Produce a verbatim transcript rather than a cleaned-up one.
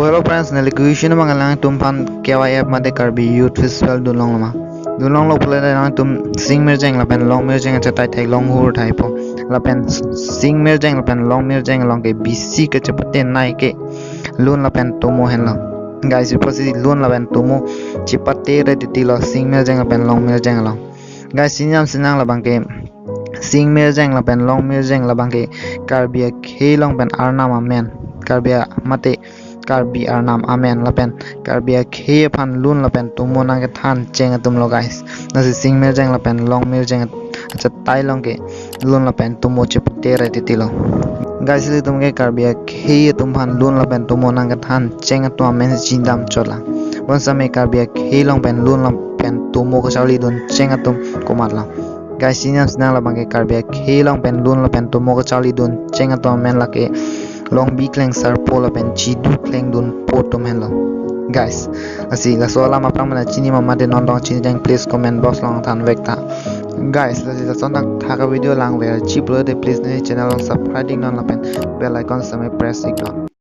Hello friends, neli question abang alangtum aphan K Y F mate Karbi Youth Festival dunlong loma. Dunlonglo pule alangtum sing mirjeng lapen long mirjeng achetai thai long hur thaipo. Lapen sing mirjeng lapen long mirjeng along ke bisi kachepate nai ke lun lapen tomo henlo. Guys, ipo si lun lapen tomo chepate re titi lo sing mirjeng lapen long mirjeng along. Guys, chinijam chinang labang ke sing mirjeng lapen long mirjeng labang ke Karbi akhei along pen arnam amen. Karbi a- mate Karbi arnam amen lapen Karbi akhei aphan lun lapen tomo nangkethan cheng atum lo guys. Lasi sing mirjeng lapen long mirjeng achetai along ke lun lapen tomo chepate re titi lo. Guys, ilitum ke Karbi akhei atum aphan lun lapen tomo nangkethan cheng atum amen chinidam chot lang. Bonsitame Karbi akhei along pen lun lapen tomo kacharli dun cheng atum komat lang. Guys, chinijam chinang labang ke Karbi akhei along pen lun lapen tomo kacharli dun cheng atum amen lake Longbi Klengsarpo lapen Chidu Klengdunpo atum henlo. Guys, lasi laso alam aphrang mena chini ma mate non dong chini jeng, please comment box along than vek tha. Guys, lasi lason thakthak a video lang ver chiplo de, please neli channel along subscribe iknon lapen bell icon sitame press iknon.